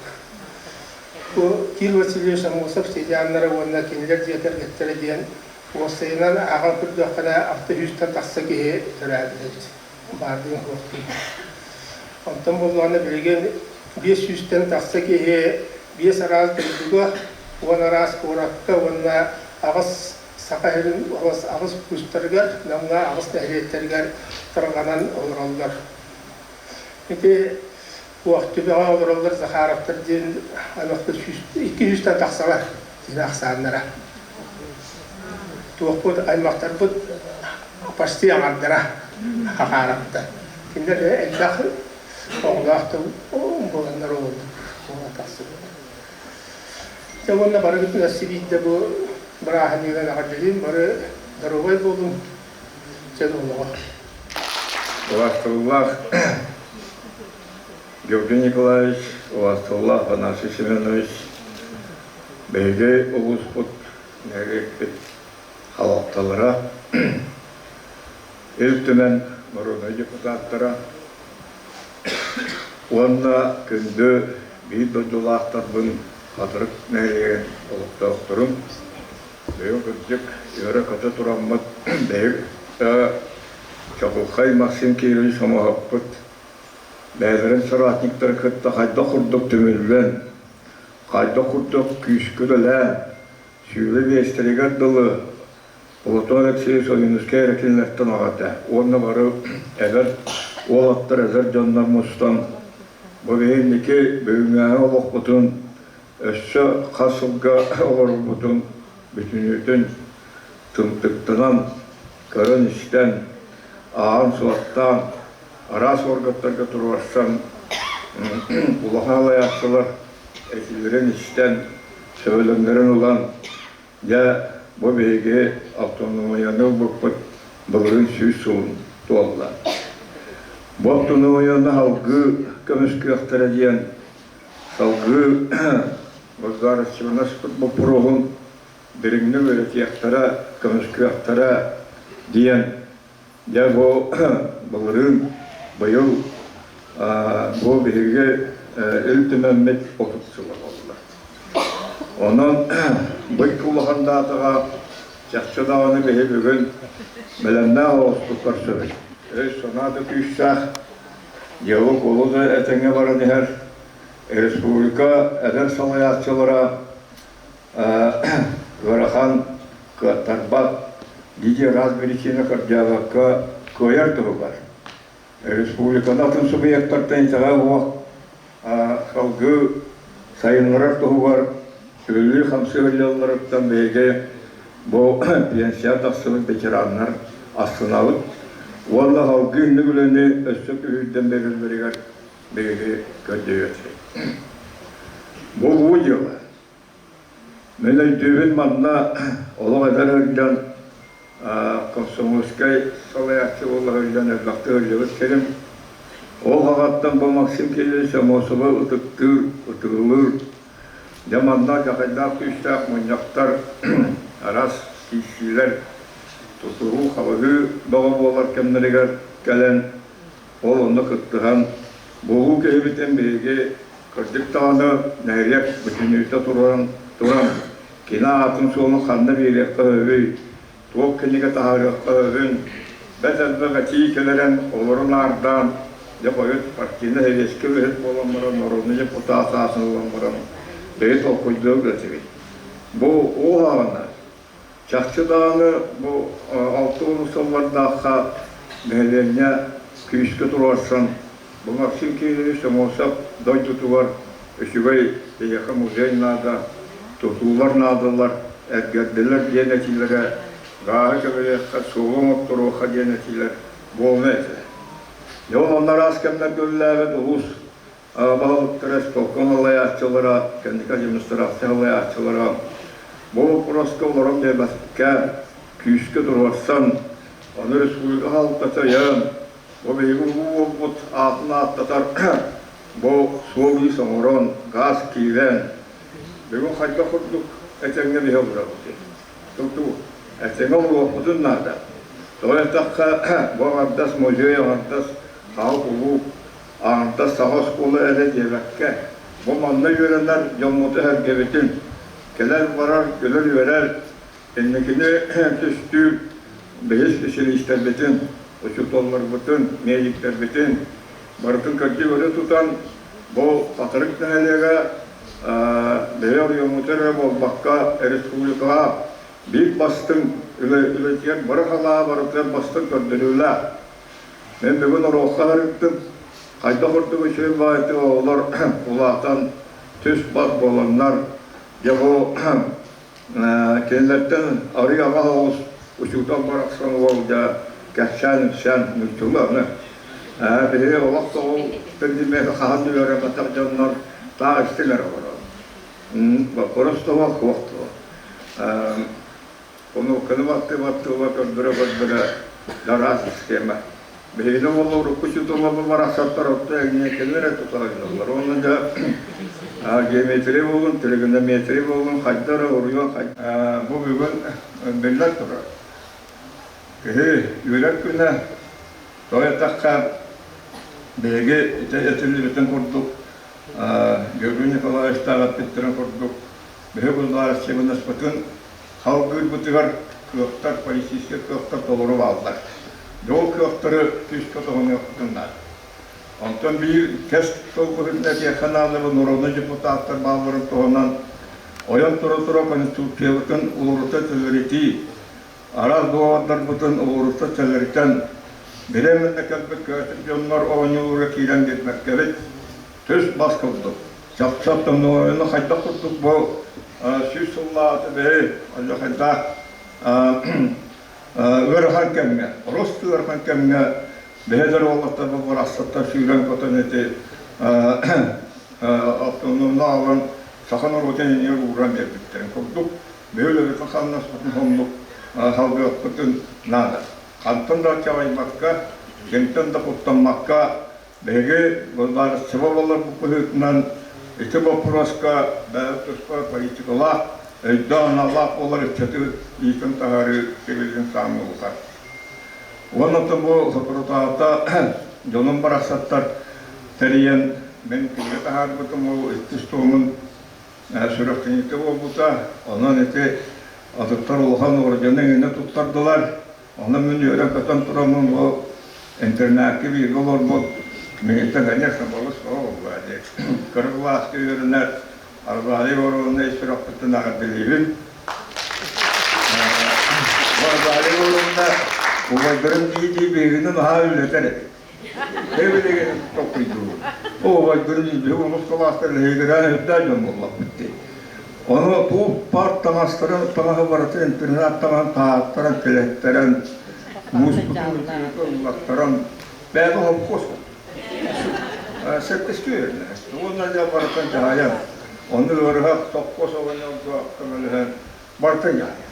Бу Кир Васильевич Аммосов сыдьааннара уонна кинилэр дьиэ кэргэттэрэ диэн уопсайынан ааҕан көрдөххүнэ алта сүүстэн тахса киһи төрөөбүт эбит. Баардыын суохтуун. Онтон буоллаҕына билигин 500-тэн тахса киһи биэс араас дойдуга, 10 араас куоракка уонна аҕыс Саха сирин аҕыс улуустарыгар, Намҥа аҕыс нэһилиэктэригэр тарҕанан олороллор. Ити Уохтүбэҕэ олороллор Захаровтар диэн аймахтар 200-тэн тахсалар киһи ахсааннара. Туохпут аймахтарбыт почти аҥардара Хахаараптар. Кинилэр элбэх оҕолоох буоланнар олордук буола тахсыбыт. Дьэ уонна барыгытын өссө биирдэ бу бырааһынньыгынан эҕэрдэлиим, бары доруобай буолуҥ, чөл олоҕу. Убаастабыллаах Георгий Николаевич, убаастабыллаах Афанасий Семенович, биһиги улууспут, нэһилиэкпит халалталара, Ил Түмэн норуодунай депутаттара уонна күндү биир дойдулаахтарбын Хатырык нэһилиэгин олохтоохторун бэйэм кырдьык үөрэ-көтө тураммыт бэйэм чаҕылхай Максим Кириллович Омоһоппут бэйэлэрин соратниктарын кытта хайдах курдук түмүллэн, хайдах курдук күүскэ үлэлээн, сүүрэ биэстэригэр дылы Платон Алексеевич Ойуунускай эрэ кинилэртэн аҕата уонна бары эдэр уолаттар, эдэр дьоннор мустан бу биһиги бүгүҥҥү олохпутун өссө хас сылга олорорбутун бүтүннүүтүн тымтыктанан, көрөн-истэн, ааҕан-суоттаан, араас уоргаттарга туруорсан улахан алайааччылар этиилэрин истэн, сөбүлэҥнэрин ылан Дьэ, бу биһиги автономияны ылбыппыт былырыын 100 сылын туолла. Бу автономияны салгыы көмүскүөхтэрэ диэн салгыы государственность боппуруоһун дириҥник үөрэтиэхтэрэ, көмүскүөхтэрэ диэн дьэ бу былырыын быйыл бу биһиги Ил Түмэммит 30 сыла буолла. Онон быйыл улахан даатаҕа чахчы даҕаны биһи бүгүн бэлэмнээх оҕуспут көрсөбүт. Өй-санаа да күүстээх, дьыала-куолу да этэҥҥэ баран иһэр. Республика эдэр салайааччылара ыарахан кыаттарбат, дии араас биричиинэ көрдөөбөккө кыайар туһугар республиканы атын субъектартан итэҕэл суох салгыы сайыннарар туһугар үлэлии-хамсыы сылдьалларыттан биһиги бу пенсия тахсыбыт ветераннар астынабыт уонна салгыы инник үлэни өссө күүһүрдэн биэрэллэригэр биһиги көрдөһүөхпүт. Бу улуу дьыала. Мин өйдүүбүн манна олох эдэр сылдьан комсомольскай салайааччы буола сылдьан элбэхтик сылдьыбыт сирим. Ол аҕаттан бу Максим Кириллович Аммосовы ытыктыыр, ытыгылыыр. Дьэ манна дьахайдаах күүстээх мунньахтар, араас киирсиилэр, тутуһуу-хабыһыы бөҕө буолар кэмнэригэр кэлэн Ол онно кыттыһан, буолуу киһибитин биһиги кырдьык даҕаны нэһилиэк бүтүннүүтэ туран, туран кини аатын-суолун ханна биэриэххэ сөбүй, туох кинигэ таһаарыахха сөбүн, бэрт элбэх этии кэлэрин олору наардаан, дьэ хойут партийнай сэбиэскэй үлэһит буолан баран, народнай депутат аатын ылан баран, бэйи толкуйдуох этибит. Бу уоһаҕына Чахчы даҕаны бу 60 сыллардаахха нэһилиэнньэ күүскэ туруорсан, бу Максим Кириллович Аммосов дойдутугар үчүгэй биһиэхэ музей наада, тутуулар наадалар, эргэрдилэр диэн этиилэрэ гааһы көбүлүөххэ, суолу оҥотторуохха диэн этиилэр буолуо этэ. Дьэ ол онно араас кэмнэргэ үлэлээбит улуус баһылыктара, исполком салайааччылара, кэнники администрация салайааччылара бу боппуруоска олорон биэрбэккэ күүскэ туруорсан, ону республика салалтата өйөөн, бу биһиги улуу уолбут аатын ааттатар бу суол-иис оҥорон, гаас киирэн, бүгүн хайдах курдук этэҥҥэ биһи олоробутуй? Тутуу этэҥҥэ олоруохпутун наада. Тоҕо эттэххэ, бу аҥардас музей, аҥардас хаал кулууп Аҥардас саха оскуола эрэ диэбэккэ, бу манна үөрэнэр дьоммутун-сэргэбитин, кэлэр-барар, күлэр-үөрэр, инникини түстүүр биһи специалистэрбитин, учууталларбытын, медиктэрбитин барытын кырдьык өрө тутан, бу Хатырык нэһилиэгэ бэйэ оройуоммутугар эрэ буолбакка, республикаҕа. Биир бастыҥ үлэтигэр бары халаа барытыгар бастыҥ көрдөрүүлээх. Мин бүгүн уруокка сырыттым. Хайдах курдук үчүгэй баайдык оҕолор улаатан түс-бас буоланнар, дьэ бу кинилэртэн арый аҕа оҕус учуутал барахсан уол дьэ кэпсээн-ипсээн нууччалыы аны биһиги олох да ол предмети хаһан да үөрэммэтэх дьоннор таах истиҥ эрэ олорор. Боппуруос туох суох дуо? Онуокканы баттыы-баттыыла көрдөрө-көрдөрө араас схема. Биһигини уолла урукку учууталларбар барахсаттар орто эҥиэкэни эрэ тутаһыннылар. Уонна дьэ геометрия буолун, тригонометрия буолун, хайда эрэ уруйуон Бу бүгүн биллэн турар. Киһи үөрэр күнэ, тоҕо эттэххэ, биһиги ити этиллибитин курдук Георгий Николаевичтаах эппиттэрин курдук, биһи государственноспытын салгыырбытыгар кыахтар, политическай кыахтар толору бааллар. Дьэ ол кыахтары күүскэ туһаныахпытын наада. Онтон биир кэс тыл быһыытынан этиэххэ наада народнай депутаттар баалларын туһунан ойон тура-тура Конституциябытын уларыта төлөрүтүү, араас доҕордорбутун уларыта төлөрүтэн, бириэмэннэ кэлбит көөтүк дьоннор оонньууларга киирэн биэрбэккэбит, түс-бас курдук. Чахчы автономияны хайдах курдук бу 100 сыллааҕыта бэйи алдьархайдаах ыарахан кэмҥэ, орус ыарахан кэмҥэ бэйэлэр уолаттар барахсаттар сүүрэн-көтөн ити автономияны аҕалан саха норуотун иннигэр ууран биэрбиттэрин курдук бөһүөлэги хамнаспытын оннук салгыахпытын наада. Хантан да чаҕыйбакка, кимтэн да куттаммакка биһиги государство буоларбыт быһыытынан ити боппуруоска бэйэ туспа политикалаах, өйдөөх-аналлаах буолар ыччаты иитэн таһаарыы сибилигин саамай улахан. Уонна бу соторутааҕыта дьонум барахсаттар тэрийэн мин кинигэ таһаарбытым ол иккис туомун сүрэхтэниитэ буолбута. Онон ити атыттар улахан ордены иҥинэ туттардылар. Онон мин үөрэн-көтөн тураммын бу интернакка бииргэ олорбут миигиттэн, конечно, балыс буолла дии. Кыра кылааска үөрэнэр Арбалий Воронна ис сүрэхпиттэн эҕэрдэлиибин. Арбалий Воронна убайдарын дии-дии биһигини наһаа үлэтэр эбит. Эбилигин толкуйдуур. Убайдарын дии биһиги олус кылаастар лэһигирээн үрдээх дьон буоллахпыт дии. Ону бу парт таҥастарын таҥаһы барытын интернат таҥаһын таһааттаран, кэлэттэрэн, мууспутун ыллаттаран, бэйэтэ холкуос Сэттискэ үөрэнэр. Уонна дьэ барытын дьаһайан, ону ыарыһах сопхуос оҕонньорго көмөлөһөн барытын дьаһайан.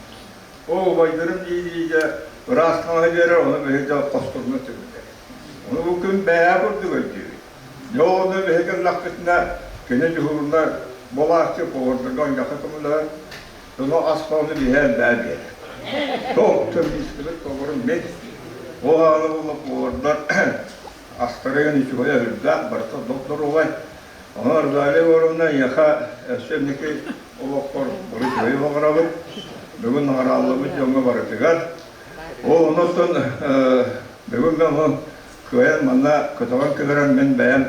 Ол убайдарым дии-дии дьэ ыраас таҥаһы биэрэр, ону биһиги дьэ хосторунан түбүтэр. Ону бу күн бэйээ курдук өйдүүбүт. Дьэ онно биһиги ыллахпытына, кини дьуһуурунай буолааччы повардарга онньоха көмөлөһөр, ону ас хоһону биһи элбээ биэрэр. Туох төрдүстүбүт поварым мин. Ол аҕаны буолла повардар астарыгын үчүгэй өһүрдээх, барыта доп-доруобай. Онон Розалия Егоровна эйиэхэ өссө инники олоххор бары үчүгэйи баҕарабыт. Бүгүн наҕараалламмыт дьоҥҥо барытыгар. Ол онон бүгүн мен онон кыайан манна көтөҕөн кэлэрэн мин бэйэм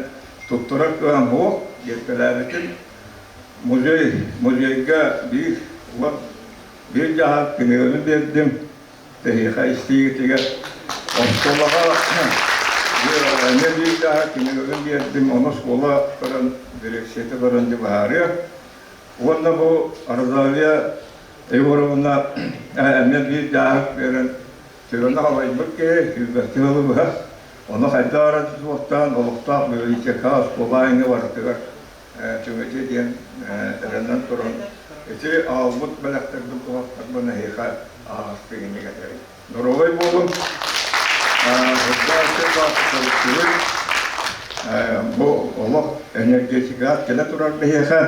туттарар кыаҕым суох диэккэлээбитим. Музей, музейга биир улам биир дьаһал кинигэни биэрдим. Тэһиэхэ истиигитигэр оскуолаҕа эмиэ биир дьаһал кинигэни биэрдим. Ону оскуола көрөн, дирекцията көрөн дьэ быһаарыа. Уонна бу Розалия Егоровна эмиэ биир дьааһык биэрэн Төбөнү халайбыт киһи сүүрбэччэ сылы быһа ону хайдах эрэ суохтаан олохтоох библиотекаҕа оскуола айыҥҥа барытыгар түҥэтиэ диэн эрэнэн туран ити аҕалбыт бэлэхтэрбин туһахтарбын эһиэхэ аһаҕастык инник этэбин. Доруобай буолуҥ! Бу олох энергетикаҕа кэлэ турар биһиэхэ.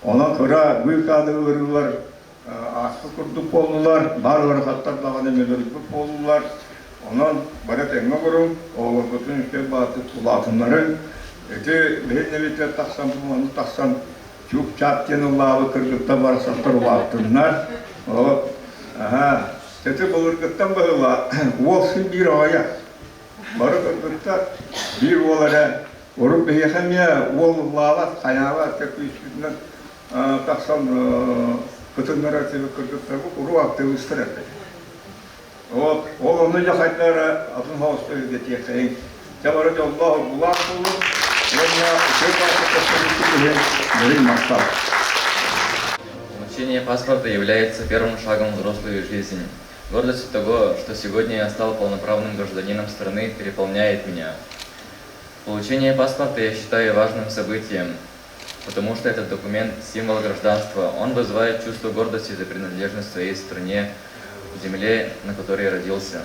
Онон кыра быыкаады ыарыылар ааспыт курдук буоллулар, баар ыарахаттар даҕаны мүлүрүйбүт буоллулар. Онон бары тэҥҥэ олоруҥ, оҕолоргутун үчүгэй баҕатык улаатыннарыҥ. Ити биһин нэбиитигэр тахсан, бу тахсан чуп-чап диэн ыллаабыт кыргыттар барахсаттар улааттыннар. Ол, аһа, ити былыргыттан быһыылаах, уол син биир аҕыйах. Бары кыргыттар биир уол эрэ урут биһиэхэ эмиэ уол ыллаабат, хайаабат, күүспүтүнэн тахсан. Кытыннарар тибик кыргыттар уруу активистар этэ. Ол ол ону дьахайдара атын хаоста үрдэтиэхтэйин. Дьэ бары дьоллоох ургулаах буолун уонна үчүгэй паспорт иһин дириҥ махтал. Получение паспорта является первым шагом в взрослую жизнь. Гордость от того, что сегодня я стал полноправным гражданином страны, переполняет меня. Получение паспорта я считаю важным событием, потому что этот документ – символ гражданства. Он вызывает чувство гордости за принадлежность своей стране, земле, на которой я родился.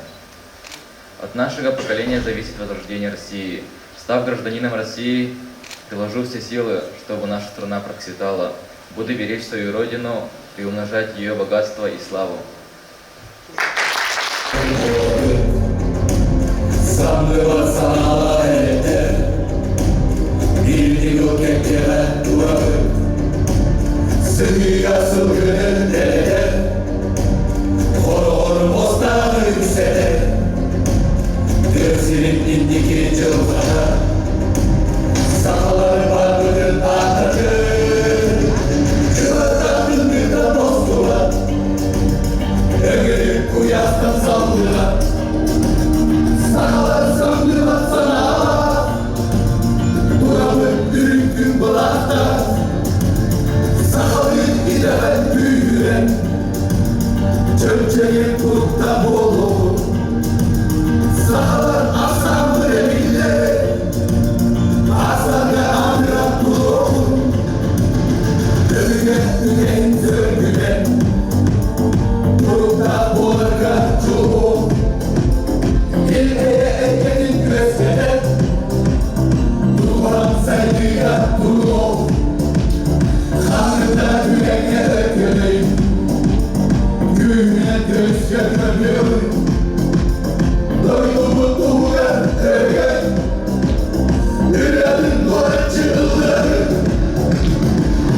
От нашего поколения зависит возрождение России. Став гражданином России, приложу все силы, чтобы наша страна процветала. Буду беречь свою родину и умножать ее богатство и славу. Сыһыыга сылгыны дэлэтэр, хороҕор муостааҕы үксэтэр, тыа сирин инники дьылҕата, сахалар барбытын ааттатыр, кылата тымныыта тостубат, өҥүрүк куйаастан саллыбат, сахалар самныбат санаалаах, турабыт үрүҥ күн былаахтаах, Сахалыы итэҕэл күүһүрэн, чөмчөйөн турукта буолуоҕун. Сахалар ахсааммыт эбиллэр, аасарга аатыран туруоҕун. Өбүгэ үгэһин сөргүтэн, туруктаах буоларга дьулуһуох. Ил-эйэ эйгэтин үөскэтэн, Туһуран сайдыыга туруох. Хаһыта түгэҥҥэ өкөлөй, Күүһүнэн көмүскэ көмүөл. Дойдубут туһугар өргөн, Үлэбин дуораччы ыллыаҕын.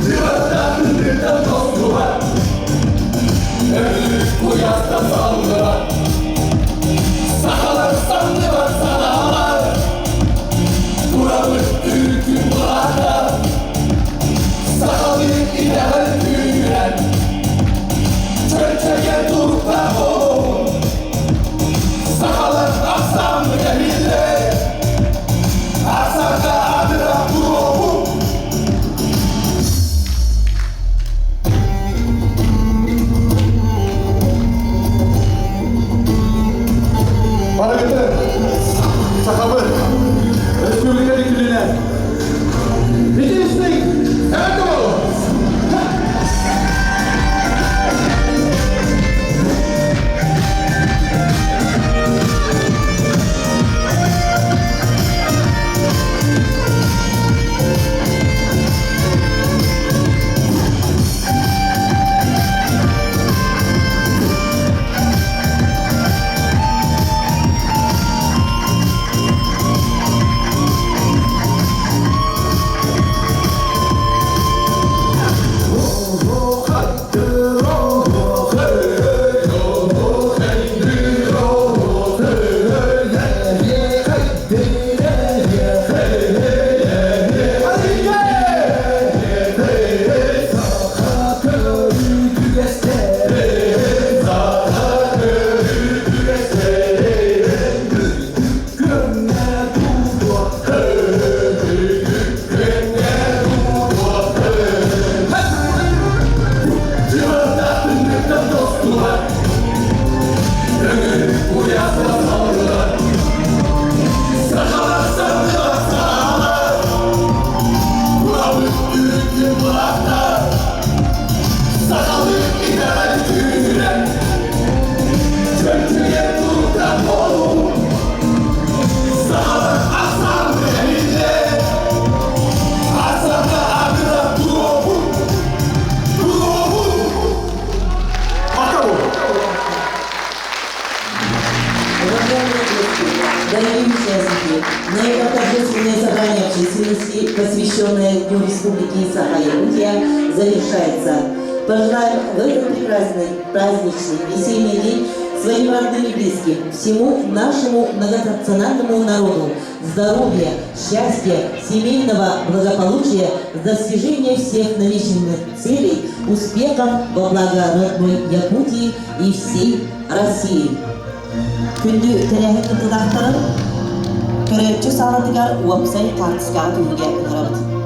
Дьыбардаах тымныыттан тостубат, Өҥүрүк куйаастан саллыбат. Сахалар санныбат санаалар, Турабыт үрдүк былаата, Сахалыы итэҕэл күүһүрэн, Чөчөйө турукта буолуоҕун. Сахалар ахсааммыт эбиллэр, Асарга адыра туруоҕун. Барыгытын Сахабыт Республика күнүнэн Итинник эҕэрдэ буолуо! Уважаемые гости, дорогие участники, на это торжественное собрание общественности, посвященное Дню Республики Саха-Якутия, завершается. Пожелаем в этот прекрасный праздничный весенний день своим родным и близким, всему нашему многонациональному народу здоровья, счастья, семейного благополучия, достижения всех намеченных целей, успехов во благо родной Якутии и всей России. Күндү тэрээһин кыттыылаахтарын көрөөччү саалатыгар уопсай хаартыскаҕа түһүүгэ ыҥырабыт.